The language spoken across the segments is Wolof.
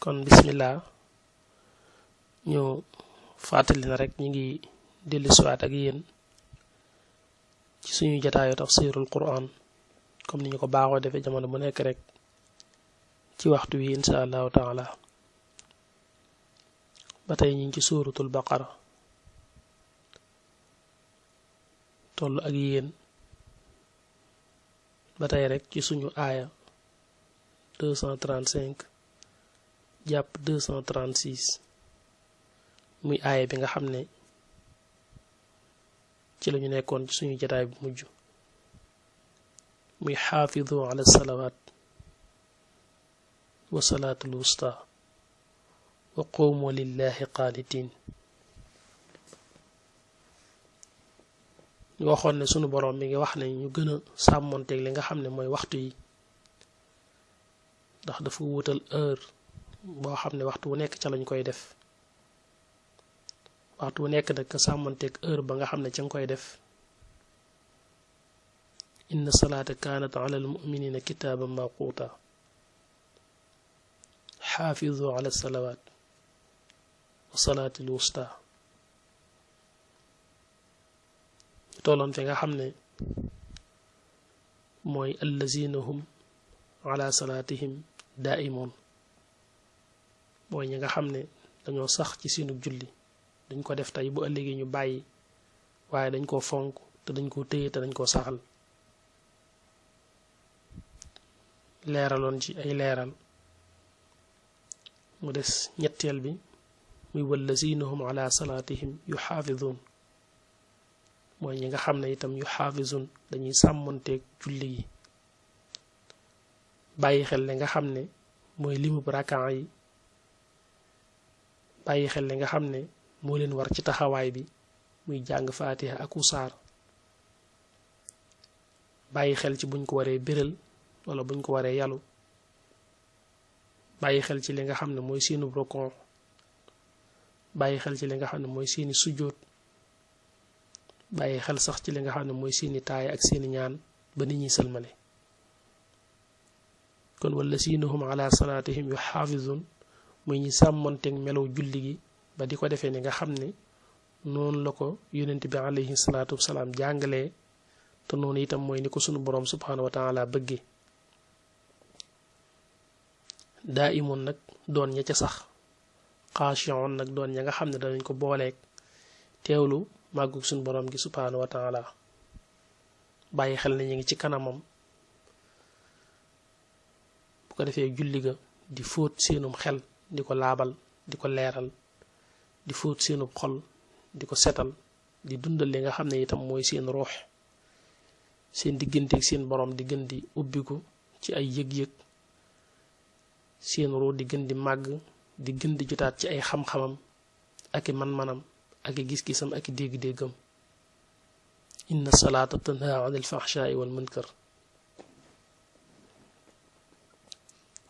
kon bismillah ñu fàttali na rek ñi ngi dellu siwaat ak yéen ci suñu jotaayu tafsirul quran comme ni ñu ko baaxoo defee jamono bu nekk rek ci waxtu wi insha allahu taala ba tey ñu ngi ci suuratul baqara toll ak yéen ba tey rek ci suñu aaya 235 jàpp 236 muy aaya bi nga xam ne ci lañu nekkoon ci suñu jotaay bu mujj muy xaafidu ala salawaat wa salaatul wusta wa qumu lillahi qaanitiin ñu waxoon ne sunu boroom mi ngi wax ne ñu gën a sàmmonteeg li nga xam ne mooy waxtu yi ndax dafa wutal heure boo xam ne waxtu wu nekk ca lañ koy def waxtu wu nekk nag sàmmonteeg heure ba nga xam ne ca nga koy def inna salaata kaanat ala almuminina kitaaban mawquuta xaafizu ala salawaat wa salaatil wusta tolloon fi nga xam ne mooy allazina hum ala salaatihim daaimun mooy ñi nga xam ne dañoo sax ci seenu julli dañ ko def tey bu ëllëgee ñu bàyyi waaye dañ koo fonk te dañ koo téye te dañ koo saxal leeraloon ci ay leeral mu des ñetteel bi muy wallazina hum ala salaatihim yuxaafizuun mooy ñi nga xam ne itam yuxaafizuun dañuy sàmmonteeg julli yi bàyyi xel li nga xam ne mooy limub rakaa yi bàyyi xel li nga xam ne moo leen war ci taxawaay bi muy jàng faatiha ak saar bàyyi xel ci buñ ko waree béral wala buñ ko waree yalu bàyyi xel ci li nga xam ne mooy seenu rukuu bàyyi xel ci li nga xam ne mooy seeni sujjóot bàyyi xel sax ci li nga xam ne mooy seeni taaya ak seeni ñaan ba nit ñi sëlmale kon wallazina hum ala salaatihim yuxaafizuun muy ñi sàmmonteeg melow julli gi ba di ko defee ni nga xam ne noonu la ko yonent bi alayhi salaatu wasalaam jàngalee te noonu itam mooy ni ko sunu boroom subhaanahu wa taala bëggee daa imoon nag doon ña ca sax xaashiyoon nag doon ña nga xam ne danañ ko booleeg teewlu màggug sunu boroom gi subhaanahu wa taala bàyyi xel ne ñu ngi ci kanamam bu ko defee julli ga di fóot seenum xel di ko laabal di ko leeral di fóot seenub xol di ko setal di dundal li nga xam ne itam mooy seen ruux seen digganteeg seen boroom di gën di ubbiku ci ay yëg-yëg seen ruux di gën di màgg di gën di jotaat ci ay xam-xamam ak i man-manam ak i gis-gisam ak i dégg-déggam inna salaata tanha anil fahshaai wal munkar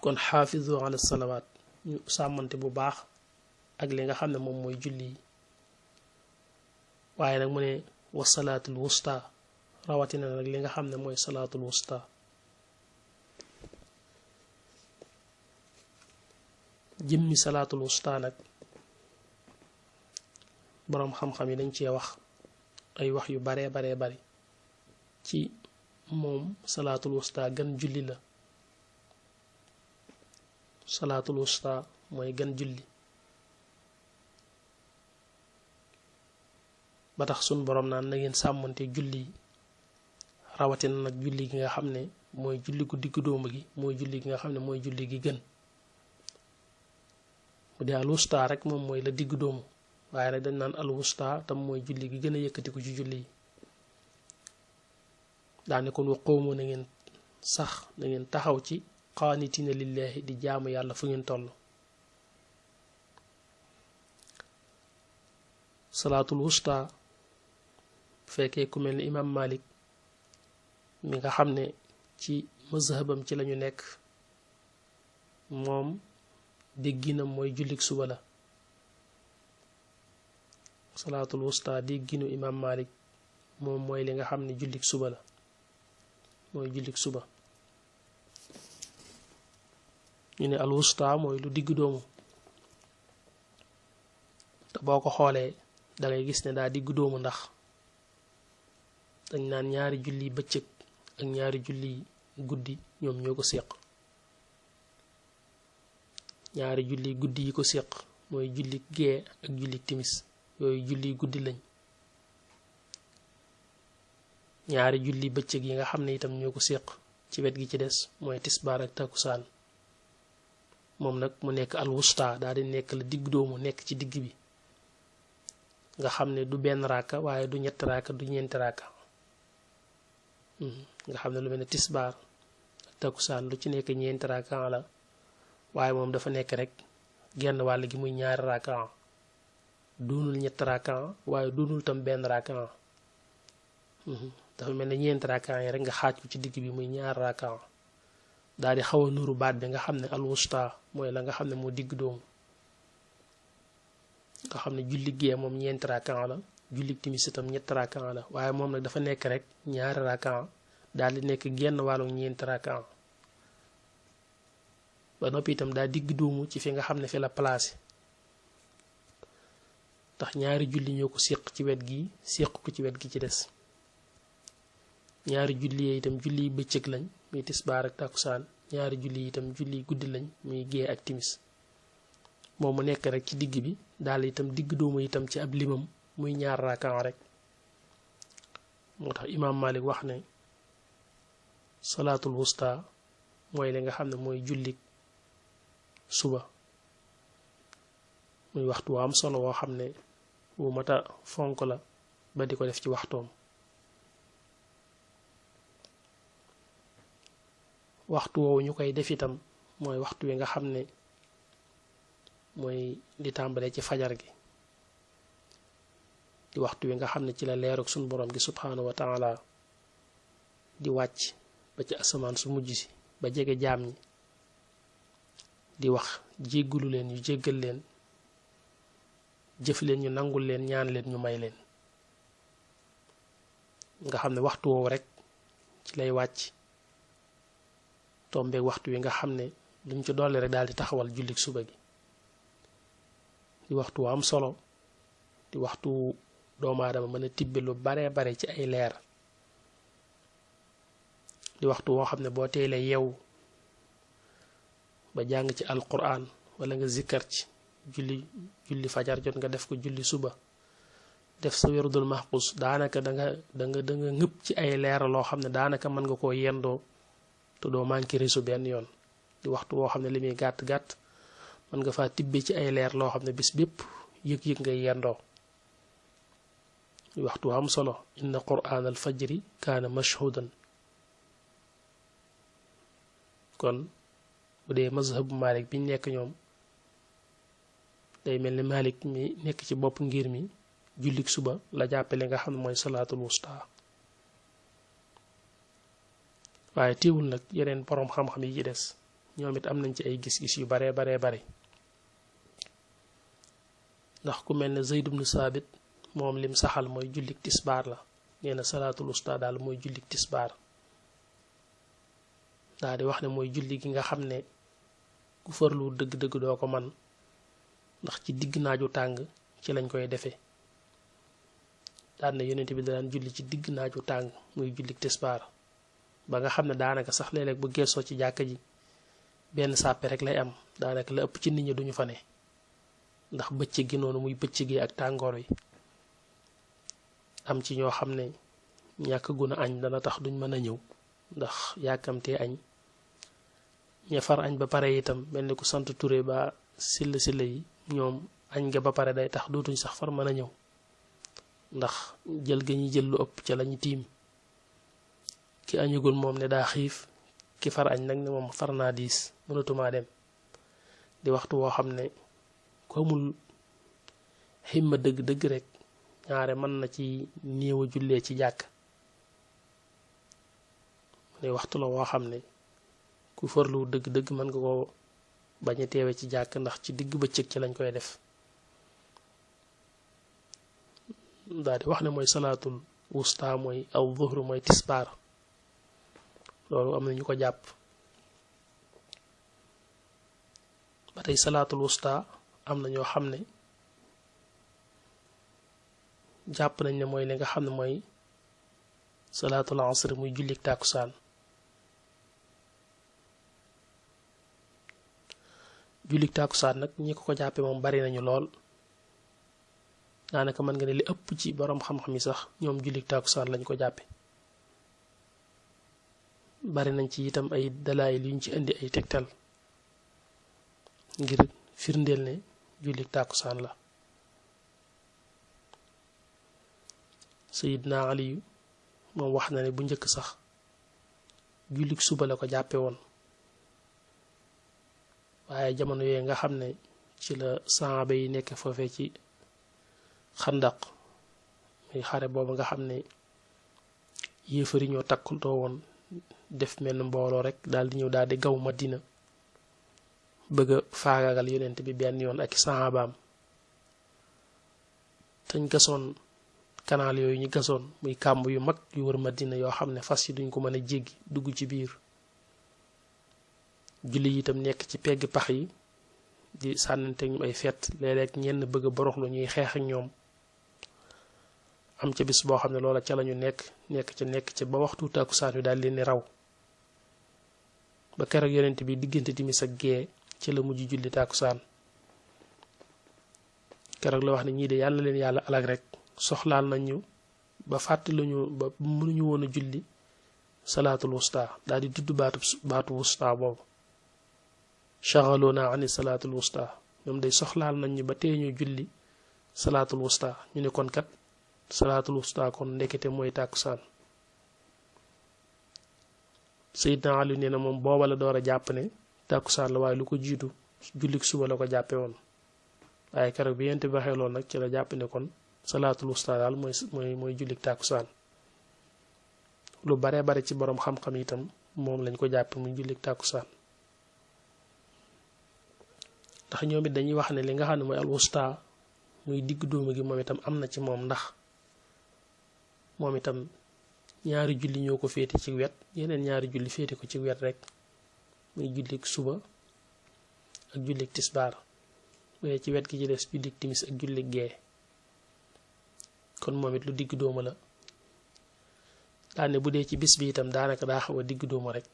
kon xaafizu ala salawaat ñu sàmmante bu baax ak li nga xam ne moom mooy julli yi waaye nag mu ne wa salaatul wusta rawatina nag li nga xam ne mooy salaatul wusta jëmmi salaatul wusta nag boroom xam-xam yi dañ cee wax ay wax yu baree bari ci moom salaatul wusta gën julli la salaatul wusta mooy gën julli ba tax sun boroom naan na ngeen sàmmante julli rawatina nag julli gi nga xam ne mooy julli gu diggu dóomu gi mooy julli gi nga xam ne mooy julli gi gën bu dee al wusta rek moom mooy la diggu dóomu waaye nag dañ naan al wusta tam mooy julli gi gën a yëkkatiku ci julli yi daane kon wa qoomu na ngeen sax na ngeen taxaw ci qaanitina lillahi di jaamu yàlla fu ngeen toll salaatul wusta bu fekkee ku mel ni imam Malik mi nga xam ne ci mazhabam ci lañu nekk moom dégginam mooy jullik suba la salaatul wusta dégginu imam Malik moom mooy li nga xam ne jullik suba la mooy jullik suba ñu ne al wusta mooy lu digg doomu te boo ko xoolee da ngay gis ne daa digg doomu ndax dañ naan ñaari julli bëccëg ak ñaari julli guddi ñoom ñoo ko séq ñaari julli guddi yi ko séq mooy julli gee ak julli timis yooyu julli guddi lañ ñaari julli bëccëg yi nga xam ne itam ñoo ko séq ci wet gi ci des mooy tisbaar ak takkusaan moom nag mu nekk al wusta daal di nekk la digg doomu nekk ci digg bi nga xam ne du benn raaka waaye du ñetti raaka du ñeenti raaka nga xam ne lu mel ne tisbaar ak takkusaan lu ci nekk ñeenti raaka la waaye moom dafa nekk rek genn wàll gi muy ñaari raaka doonul ñetti raaka waaye doonul tam benn raaka dafa mel ne ñeenti raaka yi rek nga xaaj ko ci digg bi muy ñaari raaka daal di xaw a nuru baat bi nga xam ne al wusta mooy la nga xam ne moo digg doomu nga xam ne julli gee moom ñeenti raaka la julli timis itam ñetti raaka la waaye moom nag dafa nekk rek ñaari raaka daal di nekk genn wàllu ñeenti raaka ba noppi itam daa digg doomu ci fi nga xam ne fi la placé ndax ñaari julli ñoo ko séq ci wet gi séq ko ci wet gi ci des ñaari julli yi itam julli bëccëg lañ muy tisbaar ak takkusaan ñaari julli yi itam julli guddi lañ muy gee ak timis moom mu nekk rek ci digg bi daal itam digg doomu itam ci ab limam muy ñaar raakan rek moo tax imaam Malik wax ne salaatul wusta mooy li nga xam ne mooy julli suba muy waxtu waa am solo woo xam ne wu mata fonk la ba di ko def ci waxtoom waxtu woowu ñu koy def itam mooy waxtu wi nga xam ne mooy di tàmbale ci fajar gi di waxtu wi nga xam ne ci la leeruk suñu borom gi subhanahu wa taala di wàcc ba ci asamaan su mujj si ba jege jaam ñi di wax jéggulu leen ñu jéggal leen jëf leen ñu nangul leen ñaan leen ñu may leen nga xam ne waxtu woowu rek ci lay wàcc tombeeg waxtu wi nga xam ne luñ ci dolli rek daal di taxawal jullik suba gi di waxtu am solo di waxtu doomu aadama mën a tibbe lu bare bare ci ay leer di waxtu woo xam ne boo teelee yeewu ba jàng ci alquran wala nga zikkar ci julli fajar jot nga def ko julli suba def sa wérdul mahpus daanaka da nga ngëpp ci ay leer loo xam ne daanaka mën nga koo yendoo te doo manqué résu benn yoon di waxtu woo xam ne li muy gàtt gàtt mën nga faa tibbe ci ay leer loo xam ne bis bépp yëg-yëg ngay yendoo di waxtu am solo inna qur'an al fajri kaana mashhudan kon bu dee mazhabu Malik biñ nekk ñoom day mel ni Malik mi nekk ci bopp ngir mi jullik suba la jàppale nga xam ne mooy salaatul wusta waaye teewul nag yeneen boroom xam-xam yi ci des ñoom it am nañ ci ay gis-gis yu bare ndax ku mel ne Zayd ibn Saabit moom lim saxal mooy jullik tisbaar la nee na salaatul wusta daal mooy jullik tisbaar daal di wax ne mooy julli gi nga xam ne ku farlu dëgg-dëgg doo ko man ndax ci digg naaju tàng ci lañ koy defee daan na yonent bi daan julli ci digg naaju tàng muy jullik tisbaar ba nga xam ne daanaka sax léeg-léeg bu geesoo ci jàkka ji benn sàppe rek lay am daanaka la ëpp ci nit ñi duñu fa ne ndax bëccëg gi noonu muy bëccëg gi ak tàngoor wi am ci ñoo xam ne ñàkk guna añ dana tax duñ mën a ñëw ndax yàkkamtee añ ña far añ ba pare itam mel ni ku sant Touré ba silla yi ñoom añ nga ba pare day tax dootuñ sax far mën a ñëw ndax jël ga ñuy jël lu ëpp ca lañu tiim ki añugul moom ne daa xiif ki far añ nag ne moom far naa diis mënatumaa dem di waxtu woo xam ne ku amul ximma dëgg-dëgg rek ñaare mën na ci néew a jullee ci jàkk ne waxtu la woo xam ne ku farlu dëgg-dëgg mën nga ko bañ a teewe ci jàkk ndax ci digg bëccëg ci lañ koy def daal di wax ne mooy salaatul wusta mooy aw zuhru mooy tisbaar loolu am na ñu ko jàpp tey salaatul wusta am na ñoo xam ne jàpp nañ ne mooy li nga xam ne mooy salaatul asr muy jullik tàkkusaan jullik tàkkusaan nag ñi ko jàppe moom bari nañu lool daanaka mën nga ne li ëpp ci boroom xam-xam yi sax ñoom jullik tàkkusaan lañ ko jàppe bari nañ ci itam ay dalaayil yuñ ci indi ay tegtal ngir firndeel ne jullik tàkkusaan la Sayidna Aliyu moom wax na ne bu njëkk sax jullik suba la ko jàppe woon waaye jamono yooyu nga xam ne ci la saaba yi nekk foofee ci xandaq muy xare boobu nga xam ne yéefari ñoo takkutoo woon def mel mbooloo rek daal di ñëw daal di gaw Madina bëgg a faagaagal yonent bi benn yoon ak saabaam tañ gasoon kanaal yooyu ñu gasoon muy kàmb yu mag yu wër Madina yoo xam ne fas yi duñ ko mën a jéggi dugg ci biir julli yi itam nekk ci pegg pax yi di sànnante ñu ay fet léeg-léeg ñenn bëgg a boroxlu ñuy xeex ak ñoom am ca bis boo xam ne loola ca lañu nekk ca ba waxtu tàkkusaan wi daal leen ni raw ba keroog yonent bi diggante timis ak gee ci la mujj julli tàkkusaan keroog la wax ne ñii de yàlla leen yàlla alag rek soxlaal nañu ba fàttaluñu ba mënuñu woon a julli salaatul wusta daal di dudd baatu wusta boobu shaghaluna ani salaatul wusta ñoom day soxlaal nañu ba tee ñu julli salaatul wusta ñu ne kon kat salaatul wusta kon ndekete mooy tàkkusaan Seydina Ali nee na moom booba la door a jàpp ne tàkkusaan la waaye lu ko jiitu jullik suba la ko jàppe woon waaye keroog bi yent bi waxee loolu nag ci la jàpp ne kon salaatul wusta daal mooy jullik tàkkusaan lu bare bare ci boroom xam-xam itam moom lañ ko jàppe muy jullik tàkkusaan ndax ñoom it dañuy wax ne li nga xam ne mooy al wusta muy digg dóomu gi moom itam am na ci moom ndax moom itam ñaari julli ñoo ko féete ci wet yeneen ñaari julli féete ko ci wet rek muy jullik suba ak jullik tisbaar waaye ci wet gi ci des jullik timis ak jullik gee kon moom it lu digg dóomu la daane bu dee ci bis bi itam daanaka daa xaw a digg dóomu rek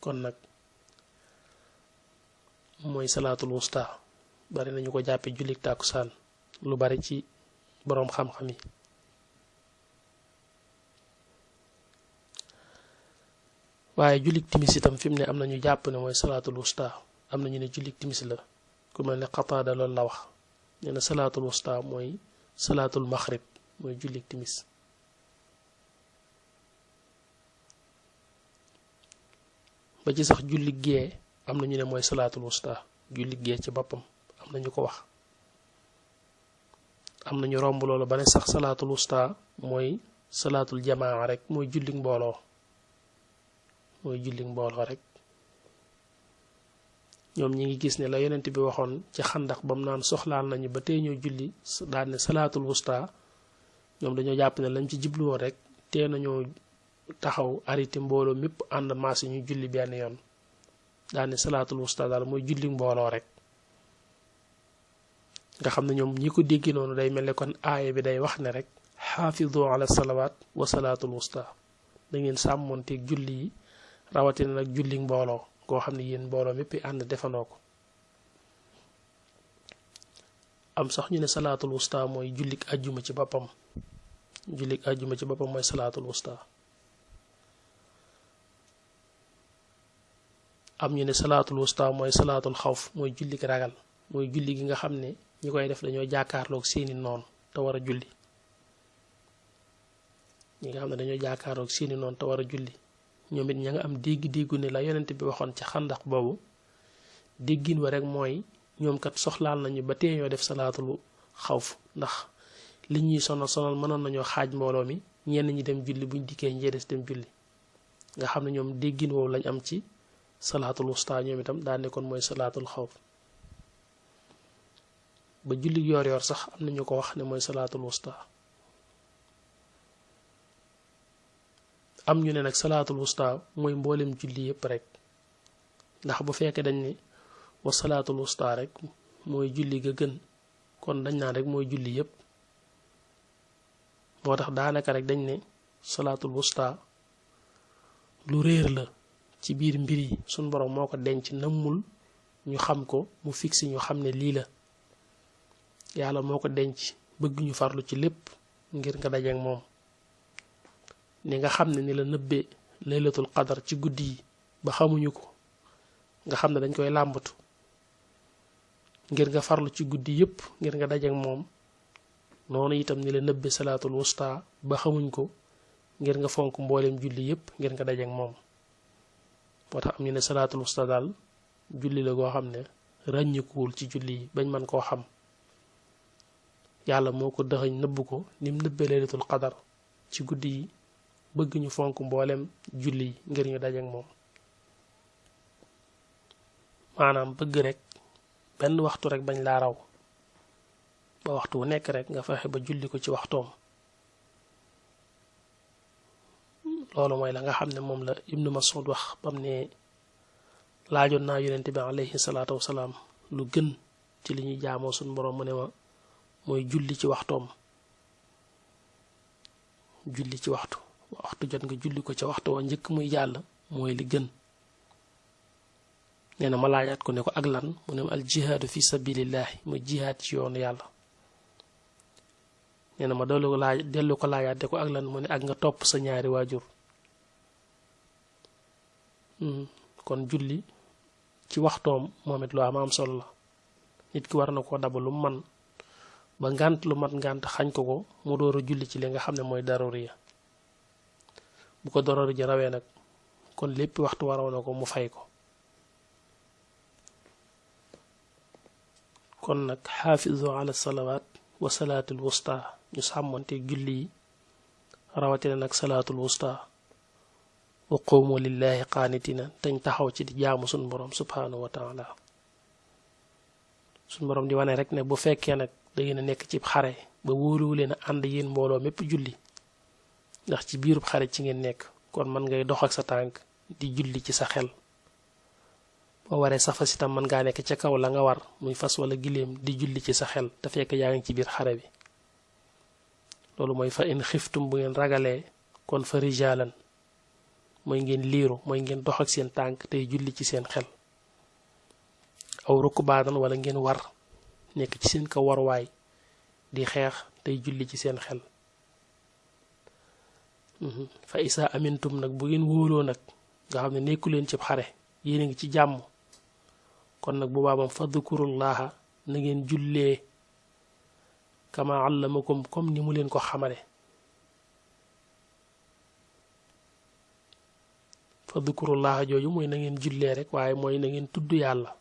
kon nag mooy salaatul wusta bari nañu ko jàppe jullik tàkkusaan lu bari ci boroom xam-xam yi waaye jullik timis itam fi mu ne am na ñu jàpp ne mooy salaatul wusta am na ñu ne jullik timis la ku mel ne Qataada loolu la wax nee na salaatul wusta mooy salaatul maghrib mooy jullik timis ba ci sax jullik gee am na ñu ne mooy salaatul wusta jullik gee ci boppam am na ñu ko wax am na ñu romb loolu ba ne sax salaatul wusta mooy salaatul jamaa rek mooy jullik mbooloo rek ñoom ñi ngi gis ne la yonent bi waxoon ci xandax ba mu naan soxlaal nañu ba tey ñoo julli daal ne salaatul wusta ñoom dañoo jàpp ne lañ ci jibluwoon rek tee nañoo taxaw arité mbooloo mépp ànd maas ñu julli benn yoon daal ne salaatul wusta daal mooy julli mbooloo rek nga xam ne ñoom ñi ko déggi noonu day mel ne kon aaya bi day wax ne rek xaafidu ala salawaat wa salaatul wusta da ngeen sàmmoonteeg julli yi rawatina nag julli mbooloo koo xam ne yéen mbooloo mépp ànd defandoo ko am sax ñu ne salaatul wusta mooy jullik ajjuma ci boppam mooy salaatul wusta am ñu ne salaatul wusta mooy salaatul xawf mooy jullik ragal mooy julli gi nga xam ne ñi koy def dañoo jàkkaarloog seeni noon te war a julli ñoom it ña nga am dégg-déggu ne la yonent bi waxoon ci xandax boobu déggin wa rek mooy ñoom kat soxlaal nañu ba tee ñoo def salaatul xawf ndax li ñuy sonal mënoon nañoo xaaj mbooloo mi ñenn ñi dem julli buñ dikkee ñee des dem julli nga xam ne ñoom déggin woowu lañ am ci salaatul wusta ñoom itam daa nekkoon mooy salaatul xawf ba julli yoor sax am nañu ko wax ne mooy salaatul wusta am ñu ne nag salaatul wusta mooy mboolem julli yépp rek ndax bu fekkee dañ ne wa salaatul wusta rek mooy julli ga gën kon dañ naan rek mooy julli yépp moo tax daanaka rek dañ ne salaatul wusta lu réer la ci biir mbir yi suñ borom moo ko denc nammul ñu xam ko mu fixé ñu xam ne lii la yàlla moo ko denc bëgg ñu farlu ci lépp ngir nga dajeek moom ni nga xam ne ni la nëbbee laylatul qadar ci guddi yi ba xamuñu ko nga xam ne dañ koy làmbatu ngir nga farlu ci guddi yépp ngir nga dajeek moom noonu itam ni la nëbbee salaatul wusta ba xamuñ ko ngir nga fonk mbooleem julli yépp ngir nga dajeek moom moo tax am ñu ne salaatul wusta daal julli la goo xam ne ràññikuwul ci julli yi bañ man koo xam yàlla moo ko dëxëñ nëbb ko nim nëbbee laylatul qadar ci guddi yi bëgg ñu fonk mboolem julli yi ngir ñu dajeek moom maanaam bëgg rek benn waxtu rek bañ laa raw ba waxtu wu nekk rek nga fexe ba julli ko ci waxtoom loolu mooy la nga xam ne moom la Ibnu Mas'ud wax bam ne laajoon naa yonent bi alayhi salaatu wasalaam lu gën ci li ñuy jaamoo suñu borom mu ne ma mooy julli ci waxtoom julli ci waxtu jot nga julli ko ca waxtu wa njëkk muy jàll mooy li gën nee na ma laajaat ko ne ko ak lan mu ne ma al jihaadu fi sabilillahi mooy jihaad ci yoonu yàlla nee na ma dellu ko laajaat de ko ak lan mu ne ak nga topp sa ñaari waajur kon julli ci waxtoom moom it lu am solo la nit ki war na koo daba lu man ba ngànt lu mat ngànt xañ ko mu door a julli ci li nga xam ne mooy daruriya bu ko daruri ji rawee nag kon lépp waxtu waraw na ko mu fay ko kon nag xaafizu ala salawaat wa salaatul wusta ñu sàmmante julli yi rawatina nag salaatul wusta wa qumu lillahi qaanitina teñ taxaw ci di jaamu suñ borom subhanahu wa taala suñ borom di wane rek ne bu fekkee nag da ngeen a nekk ci xare ba wóoluwu leen a ànd yéen mbooloo mépp julli ndax ci biirub xare ci ngeen nekk kon man ngay dox ak sa tànk di julli ci sa xel boo waree sa fas itam mën ngaa nekk ca kaw la nga war muy fas wala giléem di julli ci sa xel te fekk yaa ngi ci biir xare bi loolu mooy fa in xiftum bu ngeen ragalee kon fa rijaalan mooy ngeen liiru mooy ngeen dox ak seen tànk tey julli ci seen xel aw rukbaanan wala ngeen war nekk ci seen kaw warwaay di xeex tey julli ci seen xel fa isa amintum nag bu ngeen wóoloo nag nga xam ne nekku leen ci xare yéen a ngi ci jàmm kon nag bu baabam fadkurullaha na ngeen jullee kama allamakum comme ni mu leen ko xamale fadkurullaha jooju mooy na ngeen jullee rek waaye mooy na ngeen tudd yàlla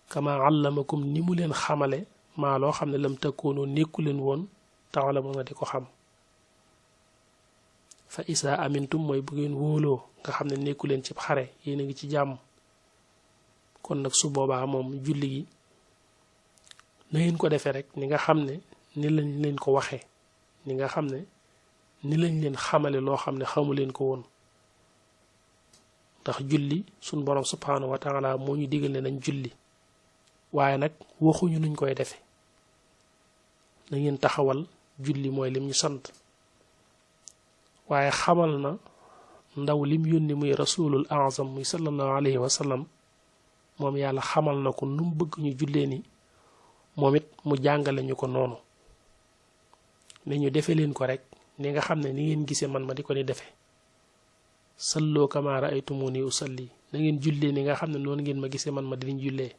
kama allamakum ni mu leen xamale maa loo xam ne lam takkoonoo nekku leen woon ta'lamuuna di ko xam fa isa amintum mooy bu ngeen wóoloo nga xam ne nekku leen ci xare yéen a ngi ci jàmm kon nag su boobaa moom julli gi na ngeen ko defee rek ni nga xam ne ni lañ leen ko waxee ni nga xam ne ni lañ leen xamale loo xam ne xamu leen ko woon ndax julli suñ borom subhanahu wa taala moo ñu digal ne nañ julli waaye nag waxuñu nuñ koy defe na ngeen taxawal julli mooy lim ñu sant waaye xamal na ndaw lim yónni muy rasulul azam muy sallallahu alayhi wa sallam moom yàlla xamal na ko nu mu bëgg ñu jullee ni moom it mu jàngale ñu ko noonu ne ñu defe leen ko rek ni nga xam ne ni ngeen gisee man ma di ko ni defe salloo kama ra'aytumuni usalli na ngeen jullee ni nga xam ne noonu ngeen ma gisee man ma dinañ jullee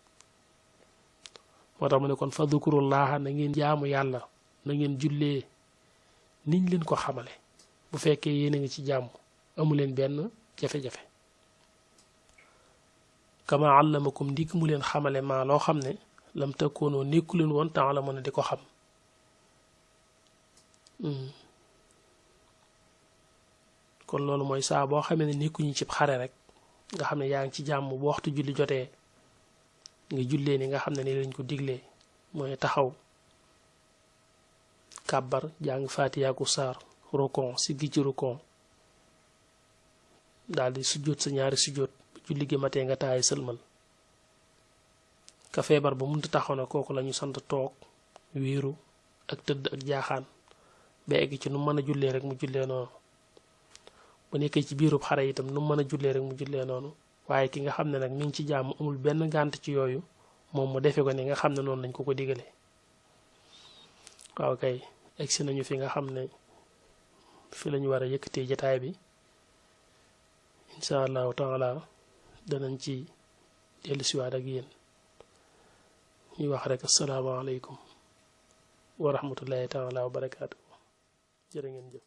moo tax mu ne kon fadkurullaha na ngeen jaamu yàlla na ngeen jullee niñ leen ko xamale bu fekkee yéen a ngi ci jàmm amu leen benn jafe-jafe kama allamakum ndik mu leen xamale maa loo xam ne lam takkoonoo nekku leen woon ta'lamuuna di ko xam kon loolu mooy saa boo xamee ne nekkuñu ci xare rek nga xam ne yaa ngi ci jàmm bu waxtu julli jotee nga jullee ni nga xam ne ni lañ ko diglee mooy taxaw kàbbar jàng faatiha ku saar rokon siggi ci rokon daal di sujjóot sa ñaari sujjóot julli gi matee nga taay sëlmal ka feebar ba munta taxaw na kooku lañu sant toog wéeru ak tëdd ak jaaxaan ba egg ci nu mën a jullee rek mu jullee noonu bu nekkee ci biirub xare itam nu mën a jullee rek mu jullee noonu waaye ki nga xam ne nag mi ngi ci jàmm amul benn gànt ci yooyu moom mu defe ko ni nga xam ne noonu lañ ko digale waaw kay egsi nañu fi nga xam ne fi lañu war a yëkkatee jataay bi insha allahu taala danañ ci dellusiwaat ak yéen ñuy wax rek asalaamaaleykum wa rahmatullahi taala wa barakaatu jërë ngeen jëf